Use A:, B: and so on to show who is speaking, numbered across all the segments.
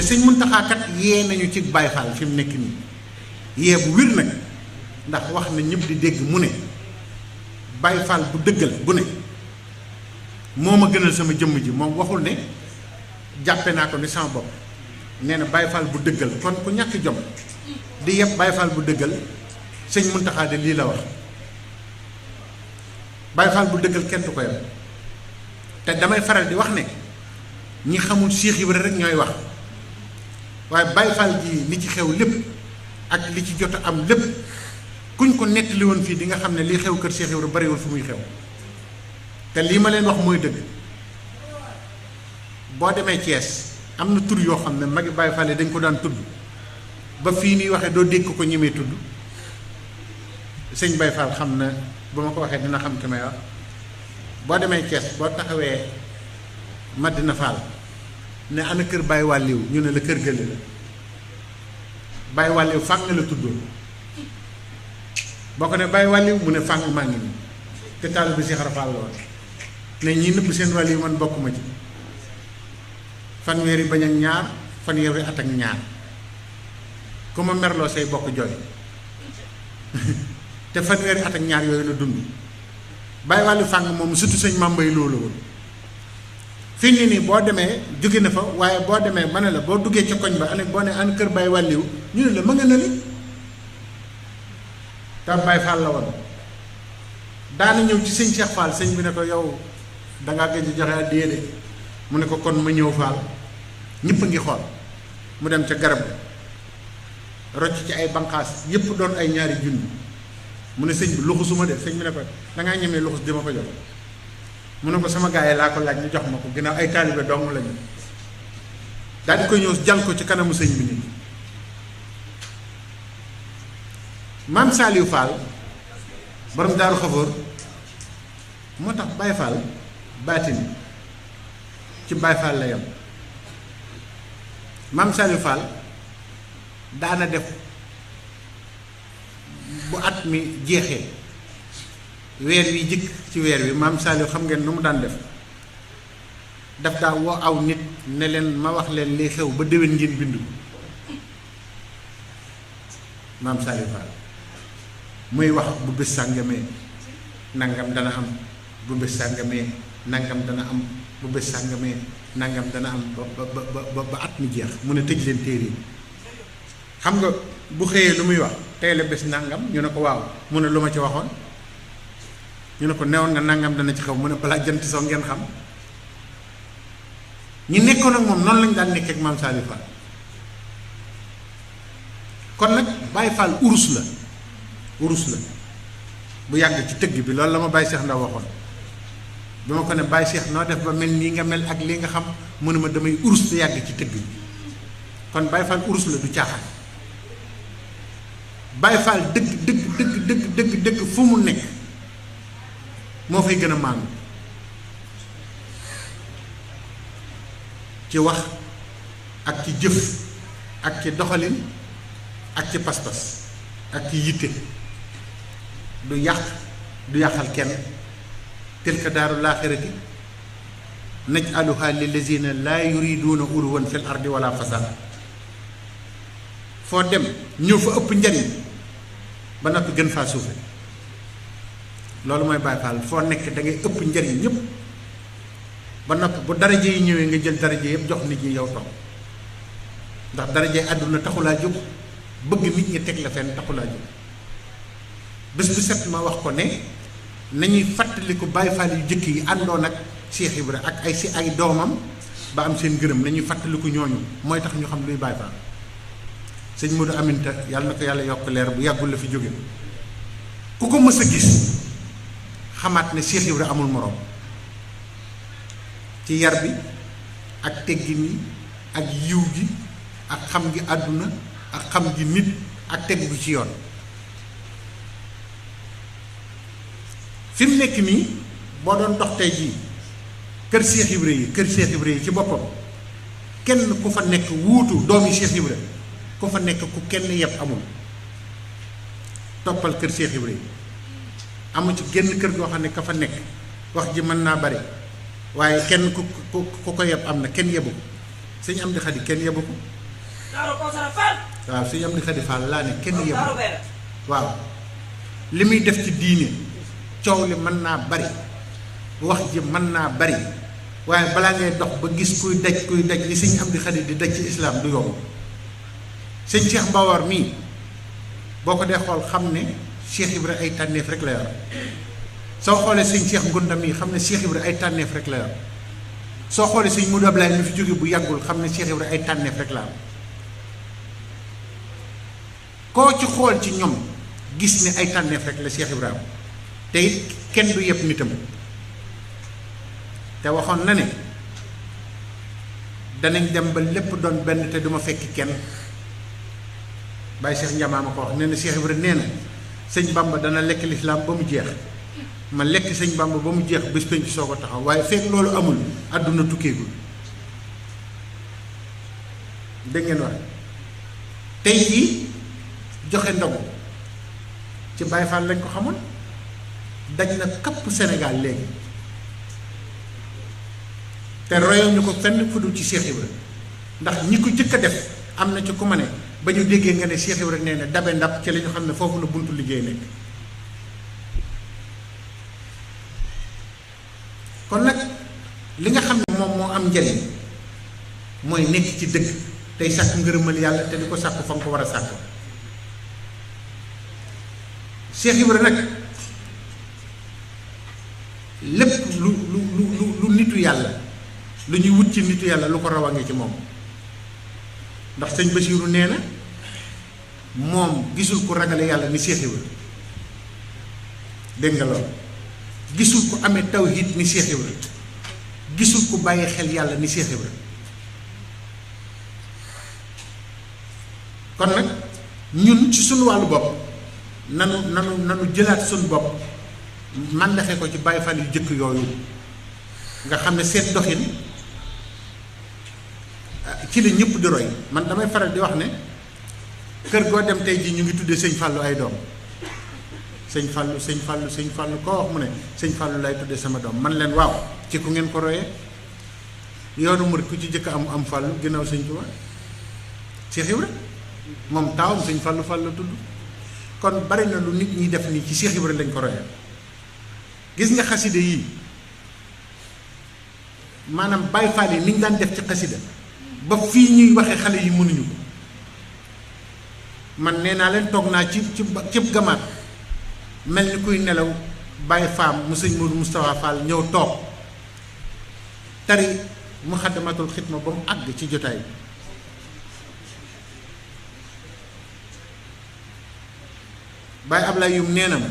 A: sëñ Muntaxa kat yee nañu ci Baay Faal fi mu nekk nii yee bu wir nag ndax wax na ñëpp di dégg mu ne Baay Faal bu dëggal bu ne moo ma gënal sama jëmm ji moom waxul ne jàppe naa ko ni sama bopp nee na Baay Faal bu dëggal kon ku ñàkk jom di yëpp Baay Faal bu dëggal sëñ Muntaxa de lii la wax Baay Faal bu dëggal kenn du ko yem te damay faral di wax ne ñi xamul Cheikh Ibra rek ñooy wax waaye Baay Faal ji li ci xew lépp ak li ci jot a am lépp kuñ ko nettali woon fii di nga xam ne lii xew kër Cheikh Ibra bariwul fu muy xew te lii ma leen wax mooy dëgg boo demee Thiès am na tur yoo xam ne magi Baay Faal yi dañ ko daan tudd ba fii nii waxee doo dégg ko ñemee tudd sëñ Baay Faal xam na bu ma ko waxee dina xam ki may wax boo demee Thiès boo taxawee Madina Fall ne ana kër Baay Wàlliw ñu ne la kër gële la Baay Wàlliw fàng la tuddoon boo ko ne Baay Wàlliw mu ne fàng maa ngi nii te taalibe Cheikh Ibra Fall la woon ne ñi nëbb seen wàlliw man bokkuma ci fanweeri bañ ak ñaar fanweeri at ak ñaar ku ma merloo say bokk jooy te fanweeri at ak ñaar yooyu la dund Baay Wàlliw fàng moom surtout sëñ Mambay loolu woon fii nii nii boo demee jóge na fa waaye boo demee ma ne la boo duggee ca koñ ba ane boo ne an kër Baay Wàlliw ñu ne la ma nga na li te Baay Faal la woon daana ñëw ci sëñ Cheikh Fall sëñ bi ne ko yow dangaa gëj joxe addiya de mu ne ko kon ma ñëw Fall ñëpp a ngi xool mu dem ca garab rocc ci ay banqaas yépp doon ay ñaari junni mu ne sëñ bi luxusuma de sëñ bi ne ko dangaa ñemee luxus di ma ko jox mu ne ko sama gaa yi laa ko laaj ñu jox ma ko ginnaaw ay taalibe dong lañu daal di ko ñëw jal ko ci kanamu sëñ bi nii maam Saliou Fall borom Daaru Xafoor moo tax Baay Faal baatin ci Baay Faal la yam maam Saliou Fall daana def bu at mi jeexee weer wi jëkk ci weer wi maam Saliou xam ngeen nu mu daan daf daa woo aw nit ne leen ma wax leen li xew ba déwén ngeen bindu maam Saliou Fall muy wax bu bés sàngamee nangam dana am bu bés sàngamee nangam dana am bu bés sàngamee nangam dana am ba at mi jeex mu ne tëj leen téere yi xam nga bu xëyee lu muy wax tey la bés nangam ñu ne ko waaw mu ne lu ma ci waxoon ñu ne ko newoon nga nangam dana ci xew mu ne balaa jant soo ngeen xam ñi nekkoon ak moom noonu lañu daan nekkee ak maam Saliou Fall kon nag Baay Faal urus la bu yàgg ci tëgg bi loolu la ma Baye Cheikh Ndaw waxoon bi ma ko ne Baye Cheikh noo def ba mel nii nga mel ak li nga xam mu ne ma damay urus te yàgg ci tëgg bi kon Baye Faal urus la du caaxaan Baye Faal dëgg fu mu nekk moo fay gën a maandu ci wax ak ci jëf ak ci doxalin ak ci pas-pas ak ci yitte du yàqal kenn tilka daaru laaxirati naj'aluha lillazina laa yuriduuna uluwan fil ardi wala fasad foo dem ñëw fa ëpp njariñ ba noppi gën faa suufe loolu mooy Baay Faal foo nekk da ngay ëpp njariñ ñépp ba noppi bu daraje yi ñëwee nga jël daraje yépp jox nit ñi yow toog ndax daraje àdduna taxulaa jóg bëgg nit ñi teg la fenn taxulaa jóg bés bu set ma wax ko ne nañuy fàttaliku Baay Faal yu jëkk yi àndoon ak Cheikh Ibra ak ay doomam ba am seen gërëm nañuy fàttaliku ñooñu mooy tax ñu xam luy Baay Faal sëñ Modou Aminta yàlla na ko yàlla yokk leer bu yàggul la fi jóge ku ko mës a gis xamaat ne Cheikh Ibra amul moroom ci yar bi ak teggin yi ak yiw gi ak xam gi àdduna ak xam gi nit ak tegu gi ci yoon fi mu nekk nii boo doon dox tey jii kër Cheikh Ibra yi ci boppam kenn ku fa nekk wuutu doomi Cheikh Ibra ku fa nekk ku kenn yeb amul toppal kër Cheikh Ibra yi amu ci genn kër goo xam ne ka fa nekk wax ji mën naa bari waaye kenn ku ko yeb am na kenn yebu ko sëñ Amdi Xadi kenn yebu ko waaw sëñ Amdi Khady Fall laa ne kenn yem waaw li muy def ci diine coow li mën naa bari wax ji mën naa bari waaye balaa ngay dox ba gis kuy daj li sëñ Amdi Khady di daj ci islaam du yomb sëñ Cheikh Mbawar mii boo ko dee xool xam ne Cheikh Ibra ay tànneef rek la yor soo xoolee sëñ Cheikh Ngunda mii xam ne Cheikh Ibra ay tànneef rek la yor soo xoolee sëñ Modou Ablaye mi fi jóge bu yàggul xam ne Cheikh Ibra ay tànneef rek la am koo ci xool ci ñoom gis ne ay tànneef rek la Cheikh Ibra am te it kenn du yëpp nitam te waxoon na ne danañ dem ba lépp doon benn te duma fekki kenn Baye Cheikh Ndiama ma ko wax nee na Cheikh Ibra nee na sëñ Bamba dana lekk lislaam ba mu jeex ma lekk sëñ Bamba ba mu jeex bés penc soo ko taxaw waaye fekk loolu amul àdduna tukkeegul dégg ngeen wax tey jii joxe ndogu ci Baye Fall lañ ko xamoon daj na kapp Sénégal léegi te royo ñu ko fenn fu dul ci Cheikh Ibra ndax ñi ko jëkk a def am na ci ku ma ne ba ñu déggee nga ne Cheikh Ibra nee na dabe ndab ci la ñu xam ne foofu la buntu liggéey nekk kon nag li nga xam ne moom moo am njariñ mooy nekk ci dëgg tey sàkk ngërëmal yàlla te di ko sàkk fa nga ko war a sàkk Cheikh Ibra nag lépp lu nitu yàlla lu ñuy wut ci nitu yàlla lu ko raw a ngi ci moom ndax sëñ Basiiru nee na moom gisul ku ragale yàlla ni Cheikh Ibra dégg nga loolu gisul ku amee tawhid ni Cheikh Ibra gisul ku bàyyi xel yàlla ni Cheikh Ibra kon nag ñun ci suñu wàllu bopp nanu jëlaat suñu bopp man defe ko ci Baye Fall yu jëkk yooyu nga xam ne seen doxin ci la ñëpp di roy man damay faral di wax ne kër goo dem tey jii ñu ngi tuddee sëñ Fallou ay doom sëñ Fallou koo wax mu ne sëñ Fallou lay tuddee sama doom man leen waaw ci ku ngeen ko royee yoonu murid ku ci jëkk am Fallou ginnaaw sëñ Tuubaa Cheikh Ibra moom taawam sëñ Fallou tudd kon bari na lu nit ñi def nii ci Cheikh Ibra lañ ko royee gis nga xasida yii maanaam Baye Fall yi ni ñu daan def ci xasida ba fii ñuy waxee xale yi mënuñu ko man nee naa leen toog naa ci gamaat mel ni kuy nelaw Baye Faam mu sëñ Modou Moustapha Fall ñëw toog tari muxaddamatul xidma ba mu àgg ci jotaay bi Baye Ablaye Yum nee na ma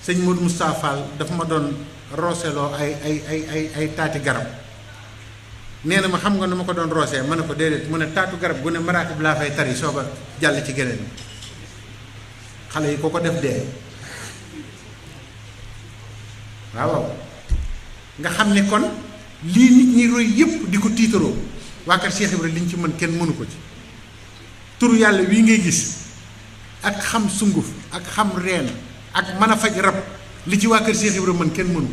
A: sëñ Modou Moustapha Fall dafa ma doon rooseloo ay taati garab nee na ma xam nga nu ma ko doon roosee ma ne ko déedéet mu ne taatu garab gu ne maraatib laa fay tari soo ba jàll ci geneen xale yi ko def dee waaw nga xam ne kon lii nit ñi roy yépp di ko tiitaroo waa kër Cheikh Ibra liñ ci mën kenn mënu ko ci turu yàlla wii ngay gis ak xam sunguf ak xam reen ak mën a faj rab li ci waa kër Cheikh Ibra mën kenn mënu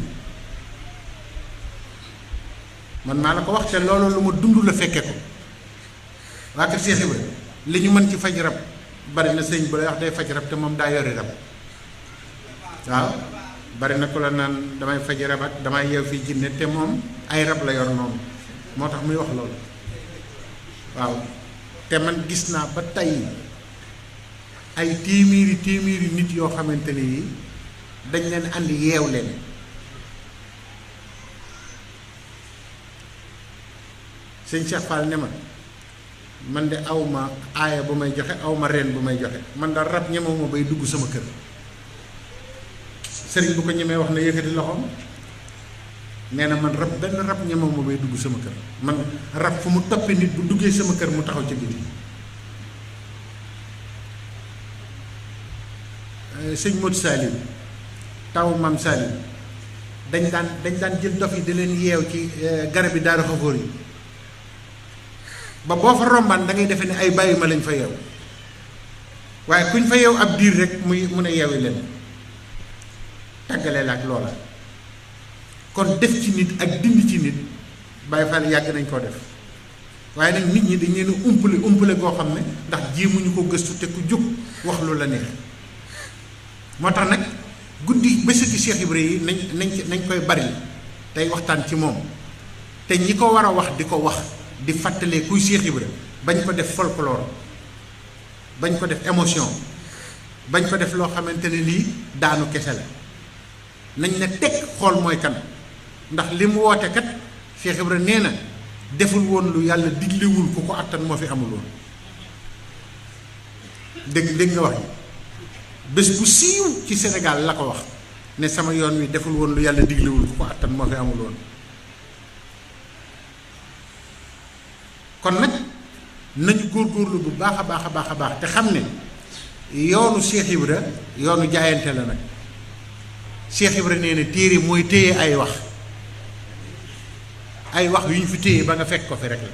A: man maa la ko wax te loolu lu ma dund la fekke ko waa kër Cheikh Ibra li ñu mën ci faj rab bari na sëñ bu lay wax day faj rab te moom daa yori rab waaw bari na ko la naan damay faj rab ak damay yeew fii jinne te moom ay rab la yor noonu moo tax muy wax loolu waaw te man gis naa ba tey ay téeméeri nit yoo xamante ni yi dañ leen andi yeew leen sëñ Cheikh Fall ne ma man de aw ma aaya bu may joxe aw ma reen bu may joxe man daal rab ñemewu ma bay dugg sama kër sëriñ bu ko ñemee wax na yëkkati loxoom nee na man rab benn rab ñemewu ma bay dugg sama kër man rab fu mu toppi nit bu duggee sama kër mu taxaw ci biti sëñ Modou Salim taw maam Salim dañ daan jël dof yi di leen yeew ci garab yi Daaru Xafoor yi ba boo fa rombaan da ngay defe ne ay bàyyi ma lañ fa yeew waaye kuñ fa yeew ab diir rek muy mun a yeewi leen tàggalee la ak loola kon def ci nit ak dindi ci nit Baye Fall yàgg nañ koo def waaye nag nit ñi dañ leen umpale goo xam ne ndax jéemuñu ko gëstu te ku jóg wax lu la neex. moo tax nag guddi bésuki Cheikh Ibra yi nañ koy bari tey waxtaan ci moom te ñi ko war a wax di ko wax di fàttalee kuy Cheikh Ibra bañ ko def folklore bañ ko def émotion bañ ko def loo xamante ne lii daanu kese la nañ ne teg xool mooy kan ndax li mu woote kat Cheikh Ibra nee na deful woon lu yàlla diglewul ku ko attan moo fi amul woon dégg nga wax yi bés bu siiw ci Sénégal la ko wax ne sama yoon wi deful woon lu yàlla diglewul ku ko attan moo fi amul woon kon nag nañu góorgóorlu bu baax a baax a baax a baax te xam ne yoonu Cheikh Ibra yoonu jaayante la nag Cheikh Ibra nee na téere mooy téye ay wax yu ñu fi téye ba nga fekk ko fi rek la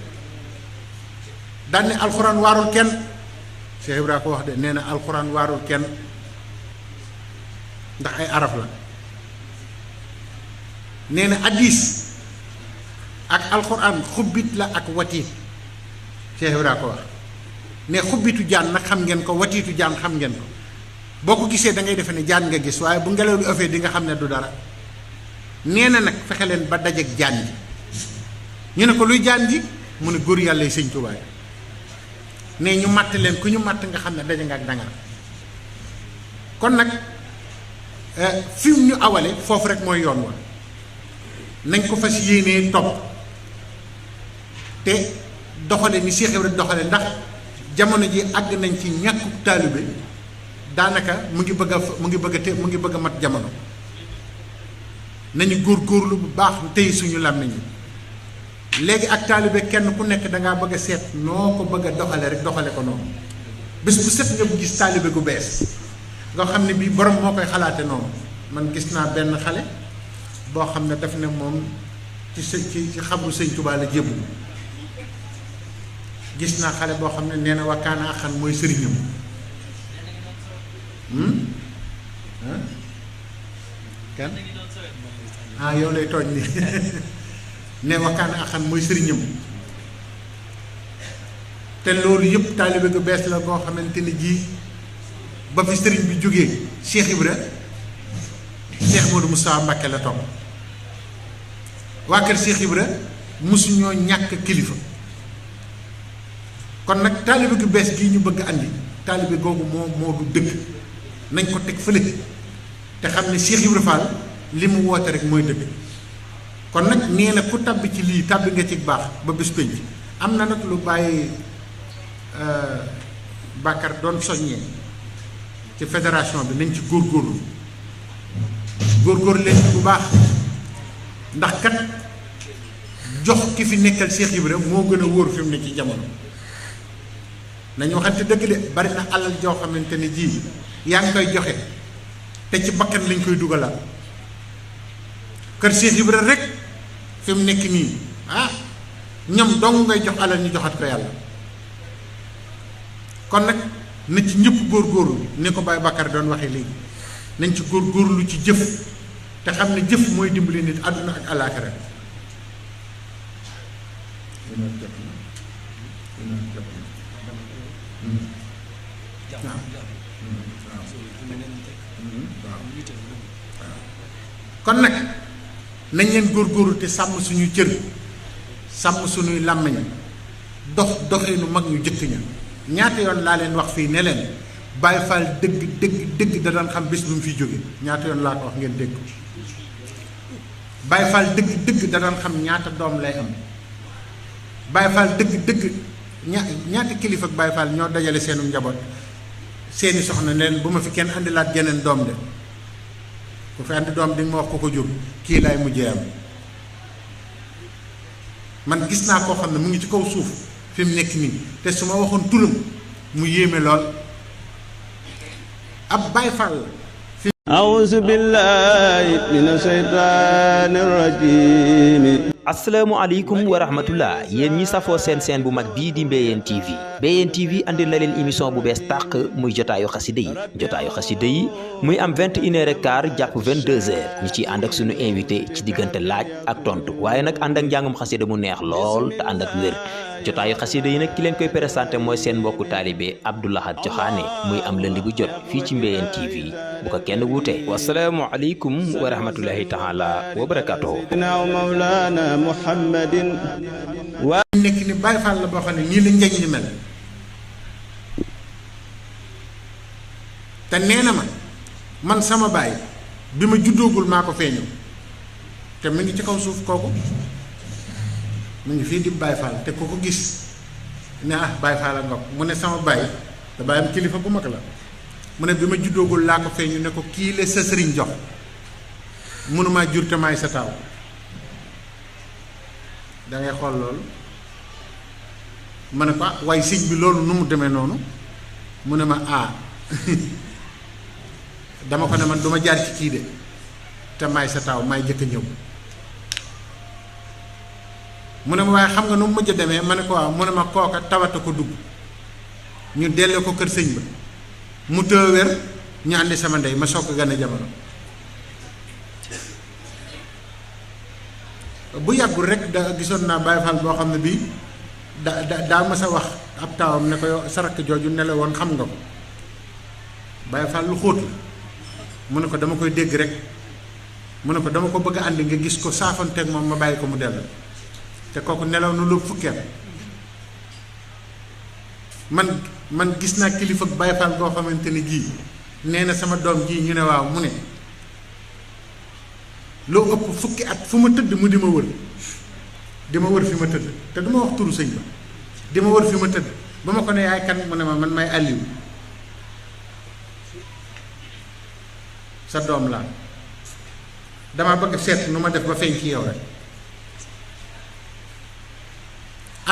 A: daan ne alxuraan waarul kenn Cheikh Ibra ko wax de nee na alxuraan waarul kenn ndax ay araf la nee na hadiis ak alxuraan xubbit la ak watiit Cheikh Ibra ko wax ne xubbitu jaan nag xam ngeen ko watiitu jaan xam ngeen ko boo ko gisee da ngay defe ne jaan nga gis waaye bu ngelaw lu ëffee di nga xam ne du dara nee na nag fexe leen ba dajeek jaan ji ñu ne ko luy jaan ji mu ne góor yàlla yi Sëñ Tuubaa ne ñu matt leen ku ñu matt nga xam ne daje nga ak dangar kon nag fi mu ñu awale foofu rek mooy yoon wa nañ ko fas yéenee topp te doxale ni Cheikh Ibra doxale ndax jamono ji àgg nañ ci ñàkku taalibe daanaka mu ngi bëgg a mat jamono nañu góorgóorlu bu baax tey suñu làmmiñ yi léegi ak taalibe kenn ku nekk dangaa bëgg a seet noo ko bëgg a doxale rek doxale ko noonu bés bu set nga gis taalibe gu bees nga xam ne bii borom moo koy xalaate noonu man gis naa benn xale boo xam ne daf ne moom ci xabru Sëñ Tuubaa la jébbu gis naa xale boo xam ne nee na wakkaana axan mooy sëriñam kan yow lay tooñ ni ne wakkaana axan mooy sëriñam te loolu yëpp taalibe gu bees la boo xamante ni ji ba fi sëriñ bi jógee Cheikh Ibra Cheikh Modou Moustapha Mbacké la topp waa kër Cheikh Ibra mosuñoo ñàkk kilifa kon nag taalibe gu bees gii ñu bëgg andi taalibe googu moo du dëgg nañ ko teg fële te xam ne Cheikh Ibra Fall li mu woote rek mooy dëgg kon nag nee na ku tabbi ci lii tabbi nga ci baax ba bés pénc am na nag lu bàyyi Bakar doon soññee ci fédération bi nañ ci góorgóorlu leen bu baax ndax kat jox ki fi nekkal Cheikh Ibra moo gën a wóor fi mu ne ci jamono nañu waxante dëgg de bari na alal joo xamante ne ji yaa ngi koy joxe te ci bakkan lañ koy dugalaat kër Cheikh Ibra rek fi mu nekk nii ñoom dong ngay jox alal ñu joxat ko yàlla kon nag na ci ñëpp góorgóorlu ni ko Baye Bakar doon waxee léegi nañ ci góorgóorlu ci jëf te xam ne jëf mooy dimbali nit àdduna ak alaaxira kon nag nañ leen góorgóorlu te sàmm suñu cër sàmm suñuy làmmiñ doxinu mag ñu jëkk ña ñaata yoon laa leen wax fii ne leen Baye Fall dëgg da daan xam bés bu mu fiy jóge ñaata yoon laa ko wax ngeen dégg Baye Fall dëgg da daan xam ñaata doom lay am Baye Fall dëgg ñaata kilifa ak Baye Fall ñoo dajale seenu njaboot seeni soxna ne leen bu ma fi kenn andilaat jeneen doom de ku fi andi doom di nga ma wax ko jur kii laay mujjee am man gis naa koo xam ne mu ngi ci kaw suuf fi mu nekk nii te su ma waxoon turam mu yéeme lool ab Baye Fall la.
B: A'uuzu billaahi mina shaytaani rajiim. asalaamaaleykum wa rahmatullah yéen ñi safoo seen bu mag bii di Mbéyeen TV Mbéyeen TV andil na leen émission bu bees tàq muy jotaayu xasida yi muy am 21h15 jàpp 22h ñu ciy ànd ak sunu invité ci diggante laaj ak tontu waaye nag ànd ak njàngum xasida mu neex lool te ànd ak wér jotaayu xasida yi nag ki leen koy présenté mooy seen mbokku taalibe Abdou Lahad Joxaane muy am lundi bu jot fii ci Mbéyeen TV bu ko kenn wuute wasalaamualeykum wa rahmatullahi taala wa barakatuhu
C: muhammadin wa
A: nekk ni Baay Faal la boo xam ne nii la njëñ li mel te nee na ma man sama baay bi ma juddoogul maa ko feeñu te mu ngi ci kaw suuf kooku mu ngi fii di Baay Faal te ku ko gis ne Baay Faal a ngoog mu ne sama baay da baayam kilifa bu mag la mu ne bi ma juddoogul laa ko feeñu ne ko kii la sa sëriñ jox mënumaa jur te maay sa taaw dangay xool loolu ma ne ko waaye sëñ bi loolu nu mu demee noonu mu ne ma dama ko ne man du ma jaar ci kii de te maay sa taaw maay jëkk a ñëw mu ne ma waaye xam nga nu mu mujj demee ma ne ko waaw mu ne ma kooka tawata ko dugg ñu delloo ko kër sëñ ba mu tëw wér ñu àndi sama ndey ma soog a gën a jamono bu yàggul rek da gisoon naa Baay Faal boo xam ne bii daa ma sa wax ab taawam ne ko yow sa rakk jooju ne la woon xam nga ko Baay Faal lu xóot la mu ne ko dama koy dégg rek mu ne ko dama ko bëgg a àndi nga gis ko saafanteeg moom ma bàyyi ko mu dellu te kooku nelaw na lu fukkeel man gis naa kilifa Baay Faal boo xamante ni gii nee na sama doom jii ñu ne waaw mu ne loo ëpp fukki at fu ma tëdd mu di ma wër fi ma tëdd te du ma wax turu sëñ ba di ma wër fi ma tëdd ba ma ko ne yaay kan mu ne ma man may Aliou sa doom laa dama bëgg seet nu ma def ba feeñ ci yow rek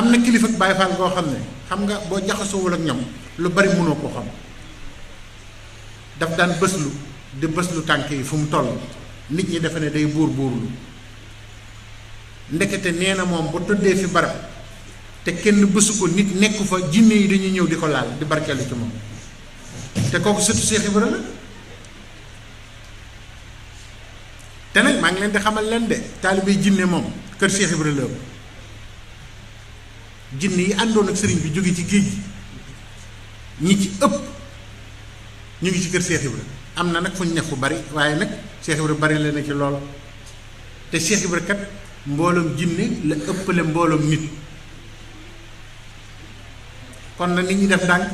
A: am na kilifa Baay Faal goo xam ne xam nga boo jaxasoowul ak ñoom lu bari mënoo ko xam daf daan bëslu tànk yi fu mu toll nit ñi defe ne day buurlu ndekete nee na moom bu tëddee fi barab te kenn bësu ko nit nekku fa jinne yi dañuy ñëw di ko laal di barkeelu ci moom te kooku surtout Cheikh Ibra la te nag maa ngi leen di xamal leen de taalibe jinne moom kër Cheikh Ibra la jinne yi àndoon ak sëriñ bi jóge ci géej gi ñi ci ëpp ñu ngi ci kër Cheikh Ibra am na nag fu ñu ne fu bari waaye nag Cheikh Ibra bari la na ci lool te Cheikh Ibra kat mbooloom jinne la ëppale mbooloom nit kon na nit ñi def ndànk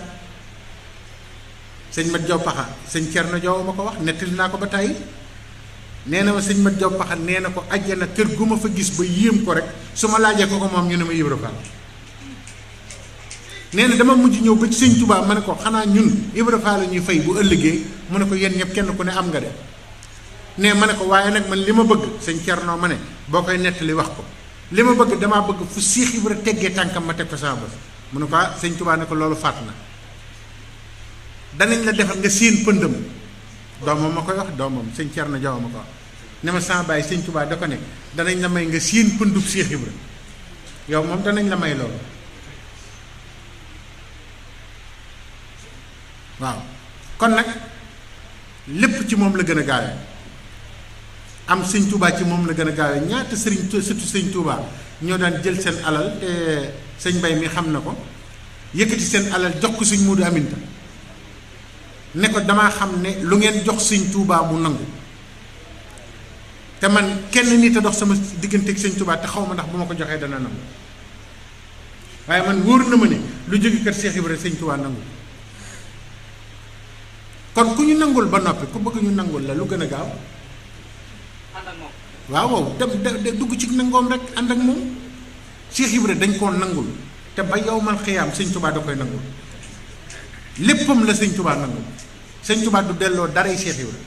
A: sëñ Mat Jaw Paxa sëñ Cerno Jaw ma ko wax nettali naa ko ba tàyyi nee na ma sëñ Mat Jaw Paxa nee na ko àjjana kër gu ma fa gis ba yéem ko rek su ma laajee ko moom ñu ne ma Ibra Faal nee na dama mujj ñëw ba ci sëñ Tuubaa ma ne ko xanaa ñun Ibra Faal la ñuy fay bu ëllëgee mu ne ko yéen ñëpp kenn ku ne am nga de ne ma ne ko waaye nag man li ma bëgg sëñ Cerno ma ne boo koy nettali wax ko li ma bëgg damaa bëgg fu Seex Ibra teggee tànkam ma teg ko sama bës mu ne ko sëñ Tuubaa ne ko loolu faat na danañ la defal nga séen pëndam doomam ma koy wax doomam sëñ Cerno Jaw ma ko wax ne ma sama baay sëñ Tuubaa da ko ne danañ la may nga séen pëndub Seex Ibra yow moom danañ la may loolu waaw kon nag lépp ci moom la gën a gaawee am sëñ Touba ci moom la gën a gaawee ñaata sëriñ surtout sëñ Touba ñoo daan jël seen alal te sëñ Mbay mi xam na ko yëkkati seen alal jox ko sëñ Moodu Aminta ne ko damaa xam ne lu ngeen jox sëñ Touba mu nangu te man kenn nit a dox sama diggante ak sëñ Touba te xaw ma ndax bu ma ko joxee dana nangu waaye man wóor na ma ne lu jóge kër Cheikh Ibra sëñ Touba nangu kon ku ñu nangul ba noppi ku bëgg ñu nangul la lu gën a gaaw waaw dem dugg ci nangoom rek ànd ak moom Cheikh Ibra dañ koo nangul te ba yawmal xiyaam sëñ Tuubaa da koy nangul léppam la sëñ Tuubaa nangul sëñ Tuubaa du delloo daray Cheikh Ibra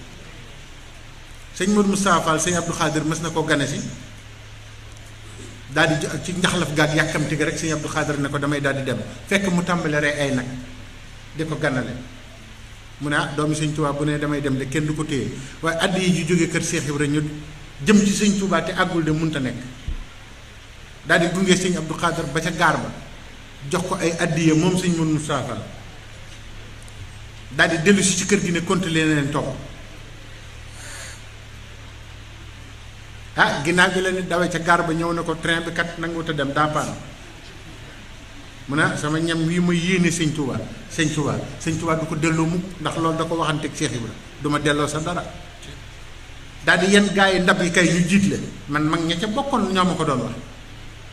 A: sëñ Modou Moustapha Fall sëñ Abdou Khadir mës na koo gane si daal di ci njaxlaf gaat yàkkamti ga rek sëñ Abdou Khadir ne ko damay daal di dem fekk mu tàmbale rey ay nag di ko ganale mu ne doomi sëñ Tuubaa bu ne damay dem de kenn du ko téye waaye àdd yi ju jóge kër Cheikh Ibra ñu jëm ci sëñ Tuubaa te àggul de munta nekk daal di gunge sëñ Abdou Khader ba ca gaar ba jox ko ay addiya moom sëñ Mourou Moustapha daal di dellu si ci kër gi ne continuer leen toog ginnaaw bi la nit dawee ca gaar ba ñëw na ko train bi kat nanguwut a dem daa paan mu ne sama ñam wii ma yéene sëñ Touba sëñ Touba du ko delloo mukk ndax loolu da ko waxanteeg Cheikh Ibra du ma delloo sa dara daal di yenn gaa yi ndab yi kay ñu jiitle man mag ña ca bokkoon ñoo ma ko doon wax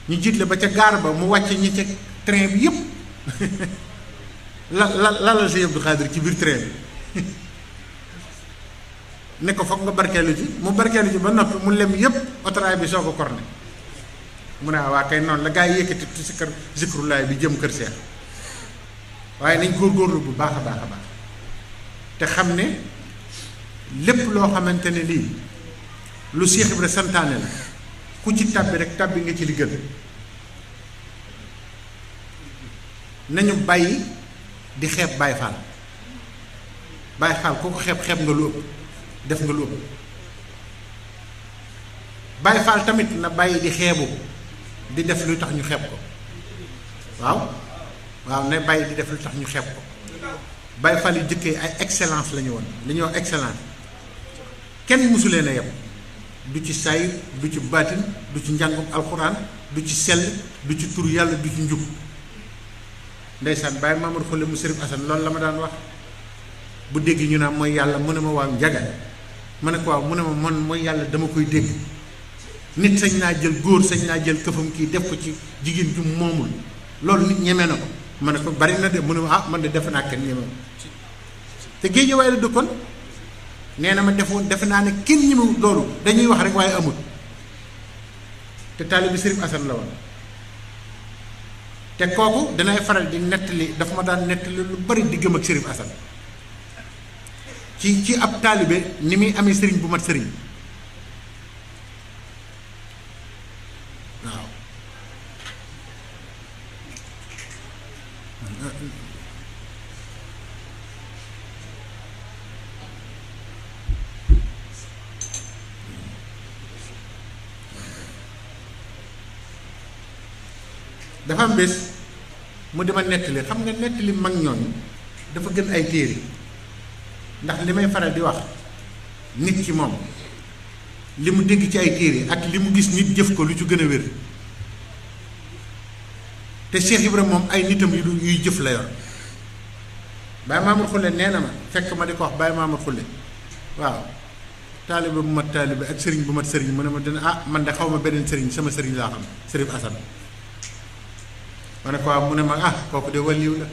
A: ñu jiitle ba ca gaar ba mu wàcce ñi ca train bi yëpp la sëñ Abdou Khadir ci biir train bi ne ko foog nga barkeelu ci mu barkeelu ci ba noppi mu lem yëpp otoraay bi soo ko korne mu ne waa kay noonu la gaa yi yëkkati tu si kër zikrulaay bi jëm kër Seex waaye nañ góorgóorlu bu baax a baax a baax te xam ne lépp loo xamante ne lii lu Seex Ibra santaane la ku ci tàbbi rek tàbbi nga ci li gën nañu bàyyi di xeeb Baay Faal Baay Faal ku ko xeeb nga lu ëpp def nga lu ëpp Baay Faal tamit na bàyyi di xeebu di def lu tax ñu xeeb ko waaw ne bàyyi di def lu tax ñu xeeb ko Baay Faal yi jëkkee ay excellence la ñu woon li ñuy wax excellence kenn mësu leen a yem du ci saayir du ci baatin du ci njàngum alxuraan du ci sell du ci tur yàlla du ci njub ndeysaan Baay Mamadou Khoule mu Sërif Asan loolu la ma daan wax bu dégg ñu naan mooy yàlla mu ne ma waaw njaga ma ne ko waaw mu ne ma man mooy yàlla dama koy dégg nit sañ naa jël góor sañ naa jël këfam kii def ko ci jigéen ju moomul loolu nit ñeme na ko ma ne ko bari na de mu ne ma man de defe naa kenn ñeme te Géejawaay la dëkkoon nee na ma defe naa ne kenn ñemewut loolu dañuy wax rek waaye amul te taalibi Sërif Asan la woon te kooku danay faral di nettali dafa ma daan nettali lu bari diggam ak Sërif Asan ci ab taalibe ni muy amee sëriñ bu mat sëriñ waaw dafa am bés mu dima nettali xam nga nettali mag ñooñu dafa gën ay téere ndax li may faral di wax nit ki moom li mu dégg ci ay téere ak li mu gis nit jëf ko lu ci gën a wér te Cheikh Ibrahima moom ay nitam yuy jëf la yor Baye Mamour Khoule nee na ma fekk ma di ko wax Baye Mamour Khoule waaw taalibe bu mat taalibe ak sëriñ bu mat sëriñ mu ne ma dina man de xaw ma beneen sëriñ sama sëriñ laa xam Sërif Asan ma ne ko waaw mu ne ma kooku de waliw la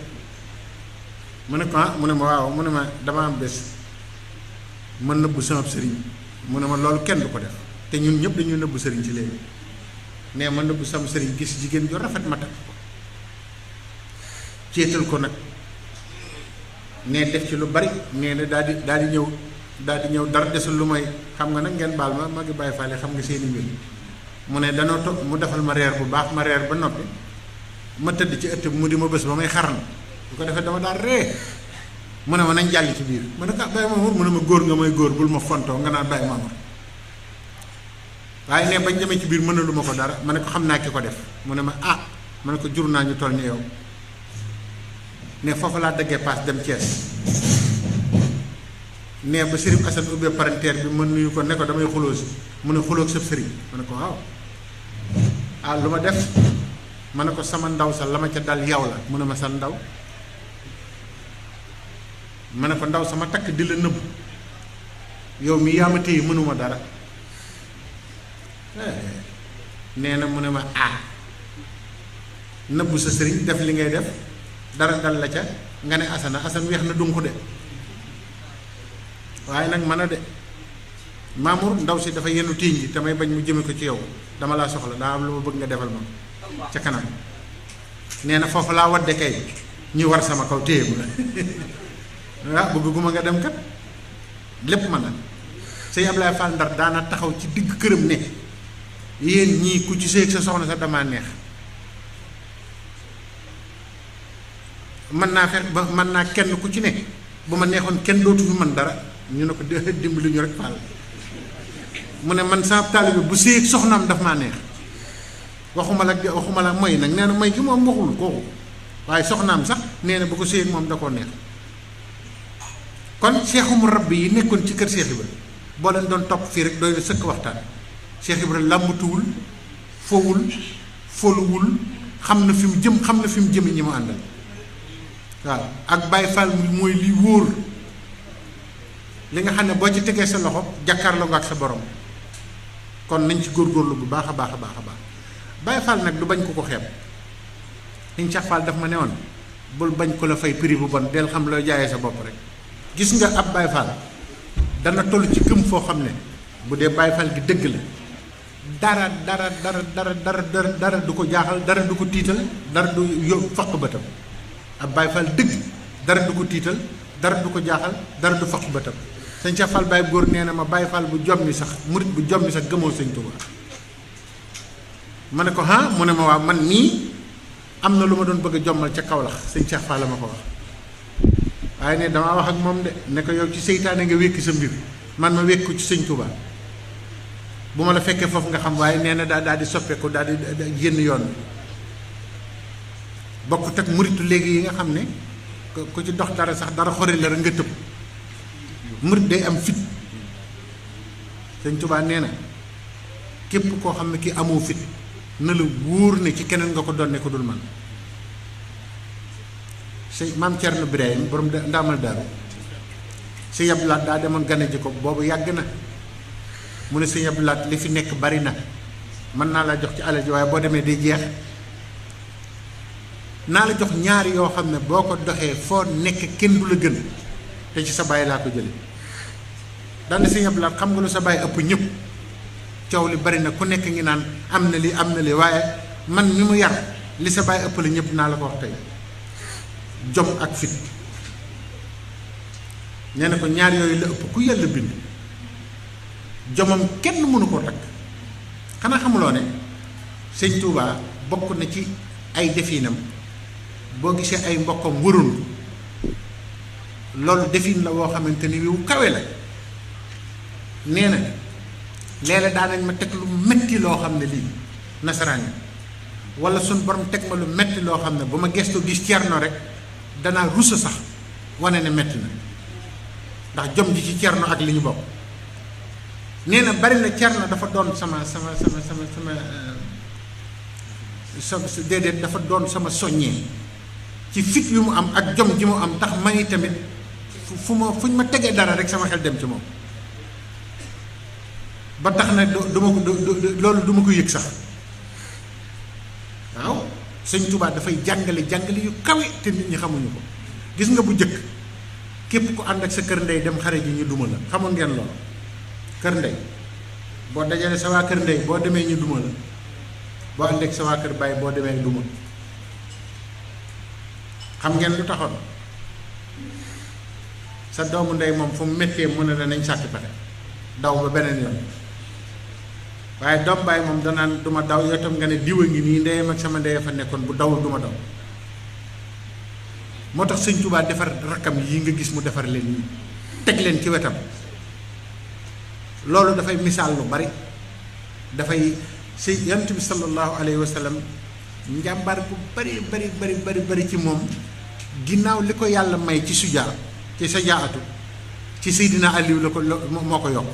A: mu ne ko mu ne ma waaw mu ne ma dama am bés ma nëbbu sama sëriñ mu ne ma loolu kenn du ko def te ñun ñëpp dañuy nëbbu sëriñ ci léegi nee ma nëbbu sama sëriñ gis jigéen ju rafet ma takk ko céetal ko nag nee def ci lu bari nee na daal di ñëw dara desul lu may xam nga nag ngeen baal ma ngi bàyyi faale xam nga seeni mbir mu ne danoo toog mu defal ma reer bu baax ma reer ba noppi ma tëdd ci ëtt bi mu di ma bés ba may xaran bu ko defee dama daal ree mu ne ma nañ jàll ci biir ma ne ko Baye Mamour mu ne ma góor nga may góor bul ma fontoo nga naan Baye Mamour waaye ne bañ demee ci biir mënalu ma ko dara ma ne ko xam naa ki ko def mu ne ma ma ne ko jur naa ñu toll ni yow ne foofu laa daggee paas dem Thiès ne ba Sërif Asan ubbee parenteer bi ma nuyu ko ne ko damay xuloo si mu ne xuloo ak sëb sëriñ ma ne ko waaw lu ma def ma ne ko sama ndaw sa la ma ca dal yow la mu ne ma sa ndaw ma ne ko ndaw sama takk di la nëbb yow mi yaa ma téye mënuma dara nee na mu ne ma nëbb sa sëriñ def li ngay def dara dal la ca nga ne Asan weex na dunq de waaye nag mën a de Mamour ndaw si dafa yenu téeñ ji damay bañ mu jëme ko ci yow dama laa soxla daa am lu ma bëgg nga defal ma ca kanam nee na foofu laa wadde kay ñu war sama kaw téye ma bëgguma nga dem kat lépp mën na sëñ Ablaye Fall Ndar daana taxaw ci digg këram ne yéen ñii ku ci séeg sa soxna sa damaa neex mën naa fex ba mën naa kenn ku ci ne bu ma neexoon kenn dootu fi mën dara ñu ne ko dimbali ñu rek Fall mu ne man sama taalibe bu séeg soxnaam daf maa neex waxuma la mooy nag nee na mooy gi moom waxul kooku waaye soxnaam sax nee na bu ko séy moom da koo neex. kon seexumu rabbi yi nekkoon ci kër Cheikh Ibra boo leen doon topp fii rek doy na sëkk waxtaan. Cheikh Ibra làmbatuwul fowul foluwul xam na fi mu jëm xam na fi mu jëmi ñi mu àndal waaw ak Baye Fall mooy li wóor li nga xam ne boo ci tegee sa loxo jàkkaarloo nga ak sa borom kon nañ ci góorgóorlu bu baax a baax a baax a baax Baye Fall nag du bañ ko xeeb Sëñ Cheikh Fall daf ma ne woon bul bañ ko la fay prix bu bon del xam looy jaayee sa bopp rek. gis nga ab Baye Fall dana toll ci gëm foo xam ne bu dee Baye Fall gi dëgg la dara du ko jaaxal dara du ko tiital dara du yób faq bëtam ab Baye Fall dëgg dara du ko tiital dara du ko jaaxal dara du faq bëtam. Sëñ Cheikh Fall Baye góor nee na ma Baye Fall bu jommi sax murit bu jommi sax gëmoo Sëñ Tuubaa ma ne ko ah mu ne ma waaw man nii am na lu ma doon bëgg a jommal ca Kaolack Sëñ Cheikh Fall la ma ko wax. waaye ne damaa wax ak moom de ne ko yow ci seytaane nga wékki sa mbir man ma wékku ci Sëñ Tuubaa bu ma la fekkee foofu nga xam waaye nee na daal di soppeeku daal di génn yoon bi bokkut ak muritu léegi yi nga xam ne ku ci dox dara sax dara xori la rek nga tëb murit day am fit. Sëñ Tuubaa nee na képp koo xam ne ki amoo fit na la wóor ne ci keneen nga ko doon ne ko dul man. sëñ maam Thierno Birahim borom ndaamal daaru sëñ Abdou Lahat daa demoon gane ji ko boobu yàgg na mu ne sëñ Abdou Lahat li fi nekk bari na mën naa la jox ci alal ji waaye boo demee day jeex naa la jox ñaari yoo xam ne boo ko doxee foo nekk kenn du la gën te ci sa baay laa ko jële daal ne sëñ Abdou Lahat xam nga lu sa baay ëpp ñëpp coow li bari na ku nekk ngi naan am na li waaye man mi mu yar li sa baay ëpp la ñëpp naa la ko wax tey jom ak fit. nee na ko ñaar yooyu la ëpp ku yàlla bind jomam kenn mënu koo takk xanaa xamuloo ne Sëñ Tuubaa bokk na ci ay definam boo gisee ay mbokkam wërul loolu defin la woo xamante ni wu kawe la. nee na léeg-léeg daan nañ ma teg lu metti loo xam ne lii nasaraan yi wala suñ borom teg ma lu metti loo xam ne bu ma gëstoo gis Cerno rek danaa rusa sax wane ne metti na ndax jom ji ci Cerno ak li ñu bokk. nee na bari na Cerno dafa doon sama déedéet dafa doon sama soññee ci fit yu mu am ak jom ji mu am tax ma ni tamit fuñ ma tegee dara rek sama xel dem ci moom ba tax na loolu du ma ko yëg sax. waaw Sëñ Tuubaa dafay jàngale yu kawe te nit ñi xamuñu ko. gis nga bu jëkk képp ku ànd ak sa kër ndey dem xare ji ñu duma la xamoon ngeen loolu. kër ndey boo dajale sa waa kër ndey boo demee ñu duma la boo ànd ak sa waa kër baay boo demee duma xam ngeen lu taxoon sa doomu ndey moom fu mu méttee mu ne la nañ sàkki pexe daw ba beneen yoon. waaye doom baay moom danaan duma daw yow tam nga ne diwa ngi nii ndeyam ak sama ndey fa nekkoon bu dawul duma daw. moo tax Sëñ Tuubaa defar rakkam yi nga gis mu defar leen nii teg leen ci wetam loolu dafay misaal lu bari dafay si Yonent bi sallallahu alayhi wa sallam njàmbaar bu bari ci moom ginnaaw li ko yàlla may ci sujaa ci sajaatu ci Seydina Aliou la ko moo ko yokk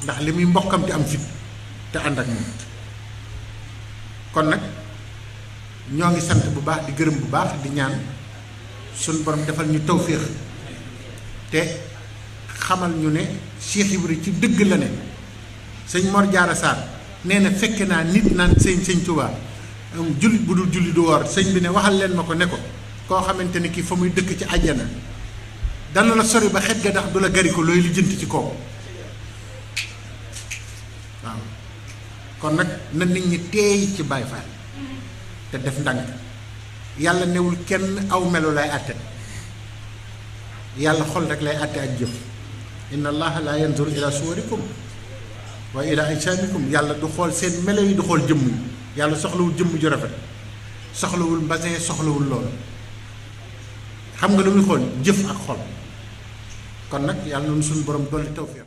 A: ndax li muy mbokkam te am fit te ànd ak moom. kon nag ñoo ngi sant bu baax di gërëm bu baax di ñaan suñ borom defal ñu tawféex te xamal ñu ne Cheikh Ibra ci dëgg la ne. sëñ Mor Jaara Sarr nee na fekke naa nit naan sëñ Tuubaa jullit bu dul julli du woor sëñ bi ne waxal leen ma ko ne ko koo xamante ni kii fa muy dëkk ci àjjana dana la sori ba xet ga ndax du la gari ko looy lijjanti ci kaw. waaw kon nag na nit ñi teey ci Baay Faal te def ndànk yàlla newul kenn aw melo lay àtte yàlla xol rek lay àtte ak jëf. inna allaha la yanzur ila suwarikum wa ila ajsamikum yàlla du xool seen melo yi du xool jëmm yi yàlla soxlawul jëmm ju rafet soxlawul mbasin soxlawul loolu xam nga lu muy xool jëf ak xol kon nag yàlla noonu suñu borom dolli tawfiq